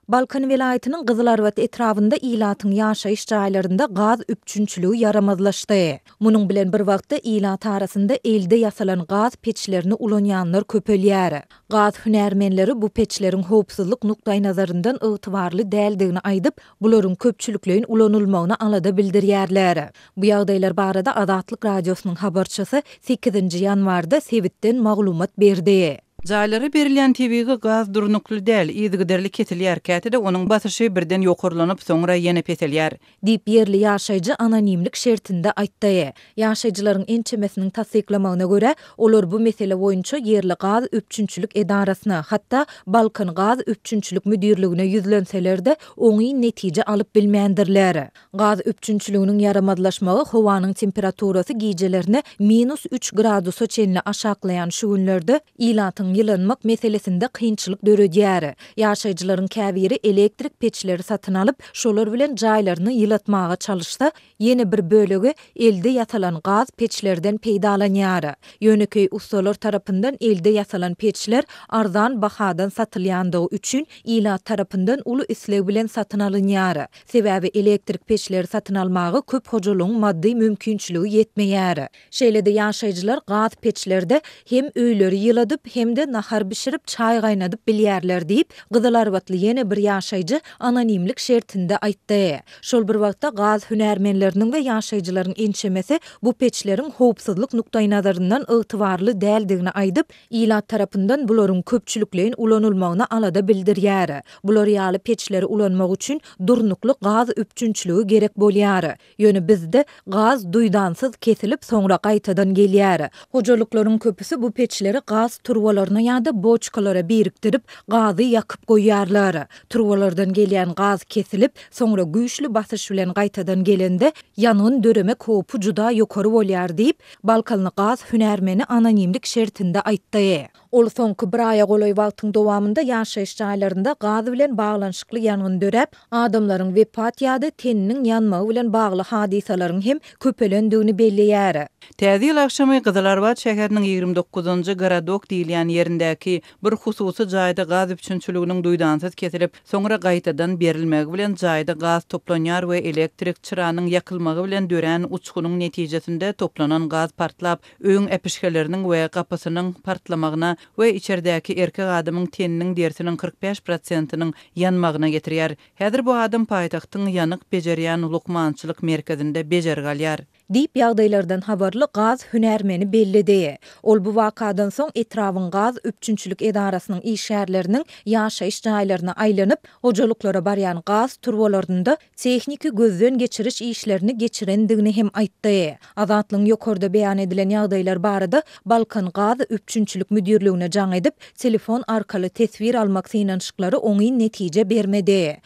Balkan welaýatynyň Gyzylarbat etrabynda ilatyň ýaşaýyş jaýlarynda gaz üpjünçiligi ýaramazlaşdy. Munuň bilen bir wagtda ilat arasynda elde ýasalan gaz peçlerini ulanýanlar köpelýär. Gaz hünärmenleri bu peçleriň howpsuzlyk nukdaýnazaryndan ygtybarly däldigini aýdyp, bularyň köpçülikleýin ulanylmagyna alada bildirýärler. Bu ýagdaýlar barada Azatlyk Radiosynyň habarçysy sekizinji ýanwarda sebitden maglumat berdi. Jaýlara berilýän tebigy gaz durnukly däl, yzygiderli kesilýär, käte-de onuň basyşy birden ýokarlanyp, soňra ýene peselýär. Diýip, ýerli ýaşaýjy anonimlik şertinde aýtdy. Ýaşaýjylaryň ençemesiniň tassyklamagyna görä, olar bu mesele boýunça ýerli gaz üpjünçilik edarasyna, hatda Balkan gaz üpjünçilik müdirligine ýüzlenseler-de, oňyn netije alyp bilmändirler. Gaz üpjünçiliginiň ýaramazlaşmagy howanyň temperaturasy gijelerine minus üç gradusa çenli aşaklaýan şu günlerde ilatyň ýylanmak meselesinde kynçylyk döredýär. Ýaşaýjylaryň käbiri elektrik peçleri satyn alyp, şolar bilen jaýlaryny ýylatmaga çalyşsa, ýene bir bölegi elde ýasalan gaz peçlerden peýdalanýar. Ýönekeý ussalar tarapyndan elde ýasalan peçler arzan bahadan satylýandygy üçin ilat tarapyndan uly isleg bilen satyn alynýar. Sebäbi elektrik peçleri satyn almaga köp hojalygyň maddy mümkinçiligi ýetmeýär. Şeýle-de ýaşaýjylar gaz peçlerde hem öýleri ýyladyp, hem-de nahar bişirip, çaý gaýnadyp bilýärler diýip, gyzylarbatly ýene bir ýaşaýjy anonimlik şertinde aýtdy. Şol bir wagtda, gaz hünärmenleriniň we ýaşaýjylaryň ençemesi bu peçleriň howpsuzlyk nukdaýnazaryndan ygtybarly däldigini aýdyp, Ilat tarapyndan bularyň köpçülikleýin ulanylmagyna alada bildirýär. Bular ýaly peçleri ulanmak üçin durnukly gaz üpjünçiligi gerek bolýar. Ýöne bizde gaz duýdansyz kesilip, soňra gaýtadan gelýär. Hojalyklaryň köpüsi bu peçleri gaz turbalaryna ýa-da boçkalara birikdirip, gazy ýakyp goýýarlar. Turbalardan gelýän gaz kesilip, soňra güýçli basyş bilen gaýtadan gelende, ýangyn döremek howpy juda ýokary bolýar diýip, Balkanly gaz hünärmeni anonimlik şertinde aýtdy. Ol soňky bir aýa golaý wagtyň dowamynda ýaşaýyş jaýlarynda gaz bilen baglanyşykly ýangyn döräp, adamlaryň wepat ýa-da teniniň ýanmagy bilen bagly hadysalaryň hem köpelendigini belleýär. Täze ýyl agşamy Gyzylarbat şäheriniň 29-njy Gorodok diýilýän ýerindäki bir hususy jaýda gaz üpjünçiliginiň duýdansyz kesilip, Soňra gaýtadan berilmegi bilen jaýda gaz toplanýar we elektrik çyranyň ýakylmagy bilen dörän uçgunyň netijesinde toplanan gaz partlap, öýüň äpişgeleriniň we gapysynyň partlamagyna we içerdäki erkek adamyň teniniň derisiniň 45 prosentiniň ýanmagyna getirýär. Häzir bu adam paýtagtyň ýanyk bejerýän lukmançylyk merkezinde bejergi alýar. Diýip, ýagdaýlardan habarly gaz hünärmeni belledi. Ol bu wakadan soň etrabyň gaz üpjünçilik edarasynyň işgärleriniň ýaşaýyş jaýlaryna aýlanyp, hojalyklara barýan gaz turbalarynda tehniki gözden geçiriş işlerini geçirendigini hem aýtdy. Azatlygyň ýokarda beýan edilen ýagdaýlar barada Balkan gaz üpjünçilik müdirligine jaň edip, telefon arkaly teswir almak synanyşyklary oňyn netije bermedi.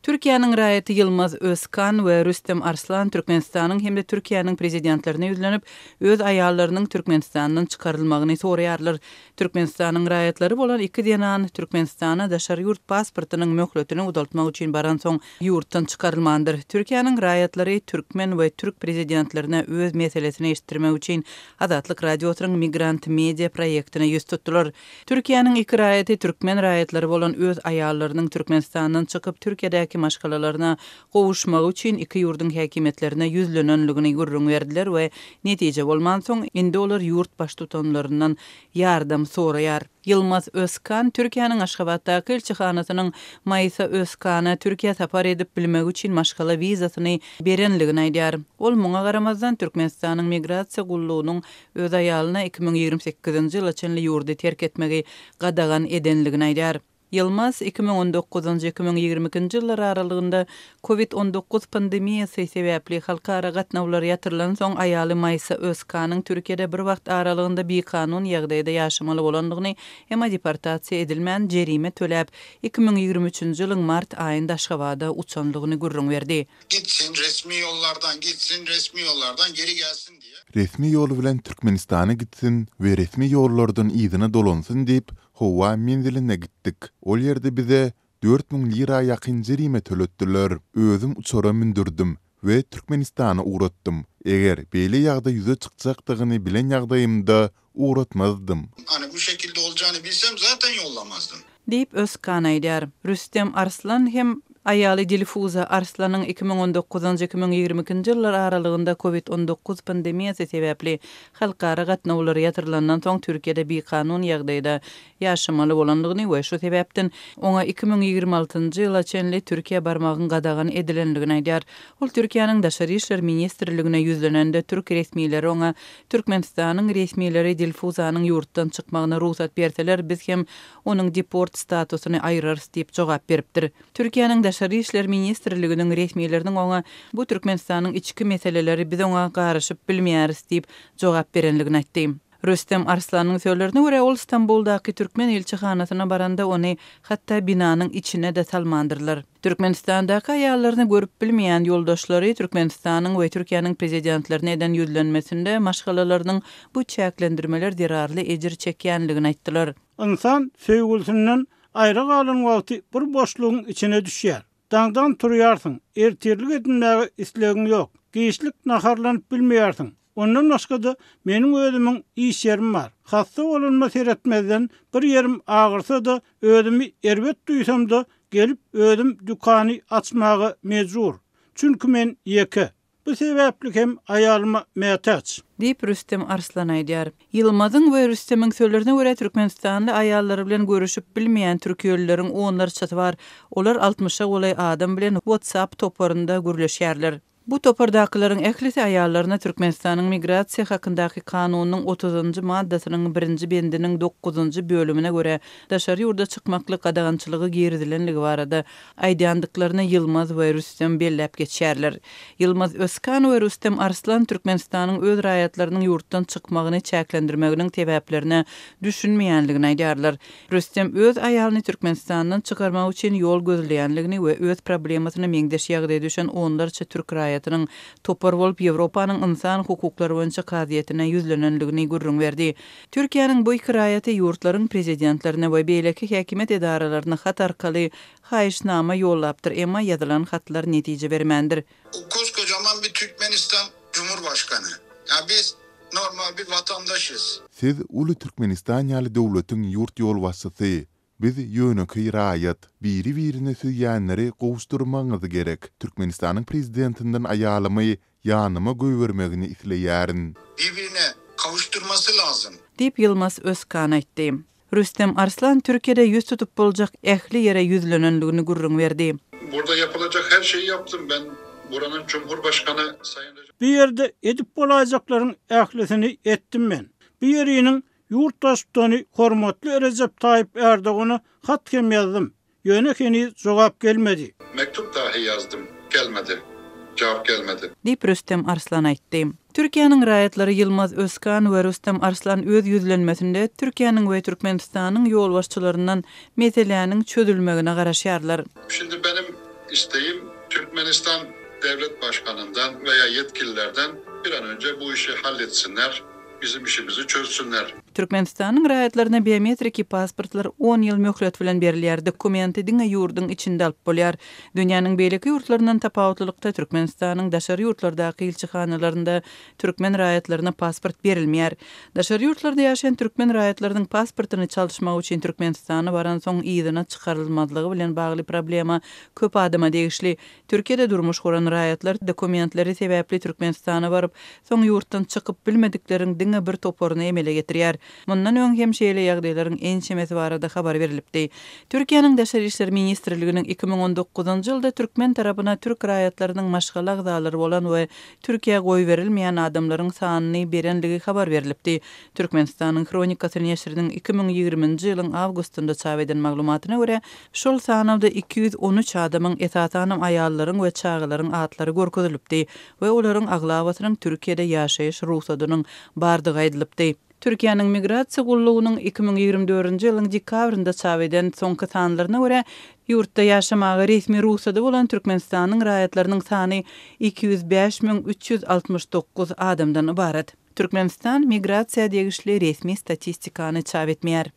Türkiýäniň raýaty Ýylmaz Özkan we Rüstem Arslan Türkmenistanyň hem-de Türkiýäniň prezidentlerine ýüzlenip, öz aýallarynyň Türkmenistandan çykarylmagyny soraýarlar. Türkmenistanyň raýatlary bolan iki zenan Türkmenistana daşary ýurt pasportynyň möhletini uzaltmak üçin baransoň, ýurtdan çykarylmandyr. Türkiýäniň raýatlary türkmen we türk prezidentlerine öz meselesini eşitdirmek üçin Azatlyk Radiosynyň Migrant Media proýektine ýüz tutdular. Türkiýäniň iki raýaty türkmen raýatlary bolan öz aýallarynyň Türkmenistandan çykyp Türkiýedäki maşgalalaryna gowuşmagy üçin iki ýurduň häkimiýetlerine ýüzlenenligini gürrüň berdiler we netije bolmansoň, indi olar ýurt baştutanlaryndan ýardam soraýar. Ýylmaz Özkan Türkiýäniň Aşgabatdaky ilçihanasynyň Maýsa Özkana Türkiýä sapar edip bilmegi üçin maşgala wizasyny berenligini aýdýar. Ol muňa garamazdan, Türkmenistanyň Migrasiýa gullugynyň öz aýalyna 2028-nji ýyla çenli ýurdy terk etmegi gadagan edenligini aýdýar. Ýylmaz 2019-njy, 2022-nji ýyllar aralygynda Covid 19 pandemiýasy sebäpli halkara gatnawlar ýatyrylansoň, aýaly Maýsa Özkanyň Türkiýede bir wagt aralygynda bikanun ýagdaýda ýaşamaly bolandygyny, emma deportasiýa edilmän, jerime töläp, 2023-nji ýylyň mart aýynda Aşgabada uçandygyny gürrüň berdi. Gitsin, resmi ýollardan gitsin, resmi ýollardan geri gelsin diýe. Resmi ýol bilen Türkmenistana gitsin we resmi ýollardan yzyna dolansyn diýip, howa menziline gitdik. Ol ýerde bize 4000 lira ýakyn jerime töletdiler. Özüm uçara mündürdim we Türkmenistana ugratdym. Eger beýle ýagdaý ýüze çykjakdygyny bilen ýagdaýymda ugratmazdym. şekilde olacağını bilsem zaten yollamazdım. Diýip, Özkan aýdýar. Rüstem Arslan hem aýaly Dilfuza Arslanyň 2019-njy, 2022-nji ýyllar aralygynda Covid 19 pandemiýasy sebäpli halkara gatnawlary ýatyrylandan soň Türkiýede bikanun ýagdaýda ýaşamaly bolandygyny we şu sebäpden oňa 2026-njy ýyla çenli Türkiýä barmagyň gadagan edilendigini aýdýar. Ol Türkiýäniň Daşary işler ministrligine ýüzlenende türk resmileri oňa Türkmenistanyň resmileri Dilfuzanyň ýurtdan çykmagyna rugsat berseler biz hem onuň deport statusyny aýyrarys diýip jogap beripdir. Türkiýäniň Daşary işler ministrliginiň resmileriniň oňa Bu Türkmenistanyň içki meseleleri biz oňa garyşyp bilmeýäris diýip jogap berenligini aýtdy. Rüstem Arslanyň sözlerine görä, ol Stambuldaky türkmen ilçihanasyna baranda ony hatda binanyň içine-de salmandyrlar. Türkmenistandaky aýallaryny görüp bilmeýän ýoldaşlary Türkmenistanyň we Türkiýäniň prezidentlerine eden ýüzlenmesinde maşgalalarynyň bu çäklendirmeler zerarly ejir çekýänligini aýtdylar. Ynsan söýgülisinden aýra galan wagty bir boşlugyň içine düşýär. Daňdan turýarsyň, ertirlik edinmäge islegiň ýok. Giçlik naharlanyp bilmeýärsiň. Ondan başga-da, meniň özümiň iş ýerim bar. Hassa bolanyma seretmezden, bir ýerim agyrsa-da, özümi erbet duýsam-da, gelip özüm dükany açmaga mejbur. Çünki men ýeke. Bu sebäpli hem aýalyma mätäç. Diýip, Rüstem Arslan aýdýar. Ýylmazyň we Rüstemiň sözlerine görä, türkmenistanly aýallary bilen görüşip bilmeýän türkiýelileriň onlarçasy bar. Olar altmyşa golaý adam bilen WhatsApp toparynda gürleşýärler. Bu topardakylaryň ählisi aýallaryna Türkmenistanyň Migrasiýa hakyndaky kanunynyň otuzynjy maddasynyň birinji bendiniň dokuzynjy bölümine görä daşary ýurda çykmaklyk gadagançylygy girizilenligi barada aýdýandyklaryny Ýylmaz we Rüstem belläp geçýärler. Ýylmaz Özkan we Rüstem Arslan Türkmenistanyň öz raýatlarynyň ýurtdan çykmagyny çäklendirmeginiň sebäplerine düşünmeýänligini aýdýarlar. Rüstem öz aýalyny Türkmenistandan çykarmak üçin ýol gözleýänligini we öz problemasyna meňzeş ýagdaýa düşen onlarça türk raýatynyň topar bolup Ýewropanyň ynsan hukuklary boýunça kazyýetine ýüzlenenligini gürrüň berdi. Türkiýäniň bu iki raýaty ýurtlaryň prezidentlerine we beýleki häkimiýet edaralaryna hat arkaly haýyşnama ýollapdyr, emma ýazylan hatlar netije bermändir. O koskocaman bir Türkmenistan Cumhurbaşkanı. Ya biz normal bir vatandaşız. Siz uly Türkmenistan ýaly döwletiň ýurt ýolbaşçysy, biz ýönekeý raýat. Biri-birini söýýänleri gowuşdyrmagyňyz gerek. Türkmenistanyň prezidentinden aýalymy ýanyma goýbermegini isleýärin. Birbirine kavuşturmasy lazym. Diýip, Ýylmaz Özkan aýtdy. Rüstem Arslan Türkiýede ýüz tutup boljak ähli ýere ýüzlenendigini gürrüň berdi. Burada yapılacak her şeyi yaptım ben buranın Cumhurbaşkanı Sayın Recep. Bu ýerde edip bolaýjaklaryň ählisini etdim men. Bu ýeriniň ýurt baştutany hormatly Rejep Taýyp Erdogana hat hem ýazdym. Ýöne heniz jogap gelmedi. Mektup dahi ýazdym, gelmedi. Jogap gelmedi. Diýip, Rüstem Arslan aýtdy. Türkiýäniň raýatlary Ýylmaz Özkan we Rüstem Arslan öz ýüzlenmesinde Türkiýäniň we Türkmenistanyň ýolbaşçylaryndan meseläniň çözülmegine garaşýarlar. Şimdi benim isteğim Türkmenistan Devlet Başkanından veya yetkililerden bir an önce bu işi halletsinler. Bizim işimizi çözsünler. Türkmenistanyň raýatlaryna biometriki pasportlar on ýyl möhlet bilen berilýär. Dokumenti diňe ýurduň içinde alyp bolýar. Dünýäniň beýleki ýurtlaryndan tapawutlylykda Türkmenistanyň daşary ýurtlardaky ilçihanalarynda türkmen raýatlaryna pasport berilmeýär. Daşary ýurtlarda ýaşaýan türkmen raýatlarynyň pasportyny çalyşmak üçin Türkmenistana baransoň yzyna çykarylmazlygy bilen bagly problema köp adama degişli. Türkiýede durmuş guran raýatlar dokumentleri sebäpli Türkmenistana baryp, soň ýurtdan çykyp bilmedikleriň diňe bir toparyny emele getirýär. Mundan öň hem şeýle ýagdaýlaryň ençemesi barada habar berlipdi. Türkiýäniň Daşary işler ministrliginiň 2019-njy ýylda türkmen tarapyna türk raýatlarynyň maşgala agzalary bolan we Türkiýä goýberilmeýän adamlaryň sanyny berenligi habar berlipdi. Türkmenistanyň Hronikasy neşiriniň 2020-nji ýylyň awgustynda çap eden maglumatyna görä, Şol sanawda 213 adamyň, esasanam aýallaryň we çagalaryň atlary görkezilipdi we olaryň aglabasynyň Türkiýede ýaşaýyş rugsadynyň bardygy aýdylypdy. Türkiýäniň Migrasiýa gullugynyň 2024-nji ýylyň dekabrynda çap eden soňky sanlaryna görä, ýurtda ýaşamaga resmi rugsady bolan Türkmenistanyň raýatlarynyň sany 205 369 adamdan ybarat. Türkmenistan migrasiýa degişli resmi statistikany çap etmeýär.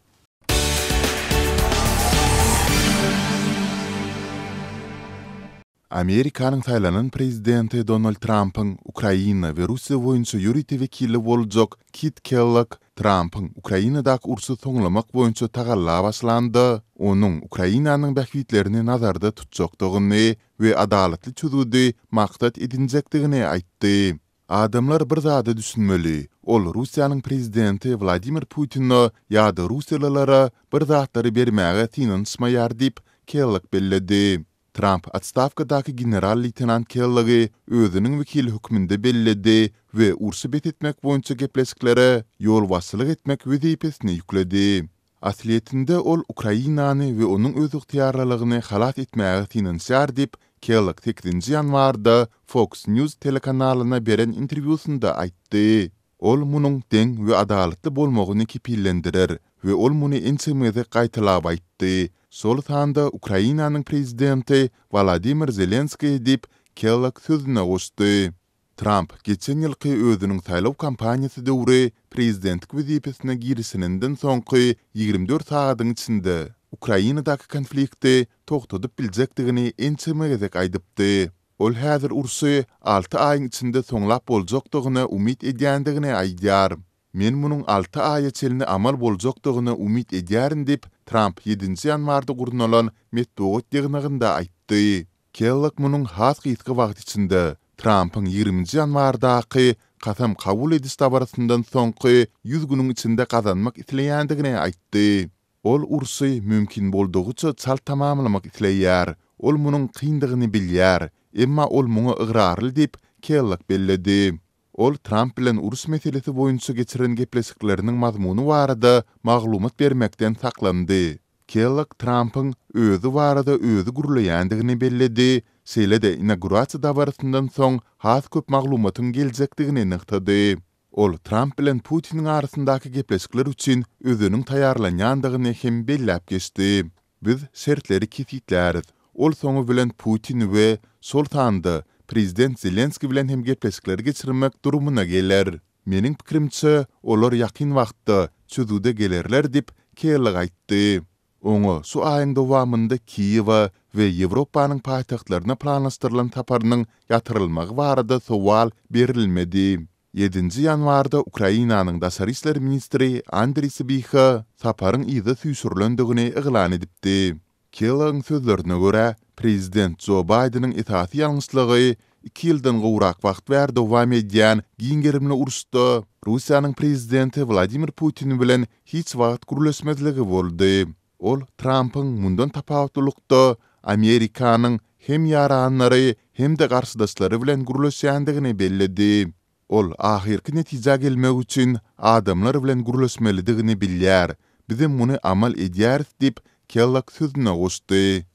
Amerikanyň saýlanan prezidenti Donald Trampyň Ukraina we Russiýa boýunça ýörite wekili boljak Kit Kellogg. Trampyň Ukrainadaky urşy soňlamak boýunça tagalla başlanda, onuň Ukrainanyň bähbitlerini nazarda tutjakdygyny we adalatly çözgüdi maksat edinjekdigini aýtdy. Adamlar bir zada düşünmeli, ol Russiýanyň prezidenti Wladimir Putine ýa-da russiýalylara bir zatlary bermäge synanyşmaýar diýip, Kellogg belledi. Tramp otstawkadaky general-leýtenant Kellogy özüniň wekili hökmünde belledi we urşy bes etmek boýunça gepleşiklere ýolbaşçylyk etmek wezipesini ýükledi. Aslyýetinde ol Ukrainany we onuň özygtyýarlylygyny halas etmäge synanyşýar diýip, Kellogg sekizinji ýanwarda Fox News telekanalyna beren interwýusynda aýtdy. Ol munuň deň we adalatly bolmagyny kepillendirer we ol muny ençeme gezek gaýtalap aýtdy, şol sanda Ukrainanyň prezidenti Wolodymyr Zelenskiý diýip, Kellogg sözüne goşdy. Tramp geçen ýylky özüniň saýlaw kampaniýasy döwri prezidentlik wezipesine girişeninden soňky 24 sagadyň içinde Ukrainadaky konflikti togtadyp biljekdigini ençeme gezek aýdypdy. Ol häzir urşy alty aýyň içinde soňlap boljakdygyna umyt edýändigini aýdýar. Men munuň alty aýa çenli amal boljakdygyna umyt edýärin diýip, Tramp ýedinji ýanwarda gurnalan metbugat ýygnagynda aýtdy. Kellogg munuň has gysga wagt içinde, Trampyň ýigriminji ýanwardaky kasam kabul ediş dabarasyndan soňky ýüz günüň içinde gazanmak isleýändigini aýtdy. Ol urşy mümkin boldugyça çalt tamamlamak isleýär. Ol munuň kyndygyny bilýär, emma ol muňa ygrarly diýip, Kellogg belledi. Ol Tramp bilen uruş meselesi boýunça geçiren gepleşikleriniň mazmuny barada maglumat bermekden saklandy. Kellogg Trampyň özi barada özi gürleýändigini belledi, şeýle-de inaugurasiýa dabarasyndan soň has köp maglumatyň geljekdigini nygtady. Ol Tramp bilen Putiniň arasyndaky gepleşikler üçin özüniň taýýarlanýandygyny hem belläp geçdi. Biz şertleri kesgitläris. Ol soňy bilen Putin we, şol sanda, prezident Zelenskiý bilen hem gepleşikleri geçirmek durumyna geler. Meniň pikirimçe, olar ýakyn wagtda çözgüde gelerler diýip, Kellogg aýtdy. Oňa şu aýyň dowamynda Kiýewe we Ýewropanyň paýtagtlaryna planlaşdyrylan saparynyň ýatyrylmagy barada sowal berilmedi. Ýedinji ýanwarda Ukrainanyň daşary işler ministri Andriý Sybiha saparyň yza süýşürilendigini yglan edipdi. Kellogyň sözlerine görä, prezident Jo Baýdeniň esasy ýalňyşlygy iki ýyldan gowrak wagt bäri dowam edýän giň gerimli uruşda Russiýanyň prezidenti Wladimir Putin bilen hiç wagt gürleşmezligi boldy. Ol Trampyň mundan tapawutlylykda Amerikanyň hem ýaranlary, hem-de garşydaşlary bilen gürleşýändigini belledi. Ol ahyrky netijä gelmek üçin adamlar bilen gürleşmelidigini bilýär, bizem muny amal edýäris diýip, Kellogg sözüne goşdy.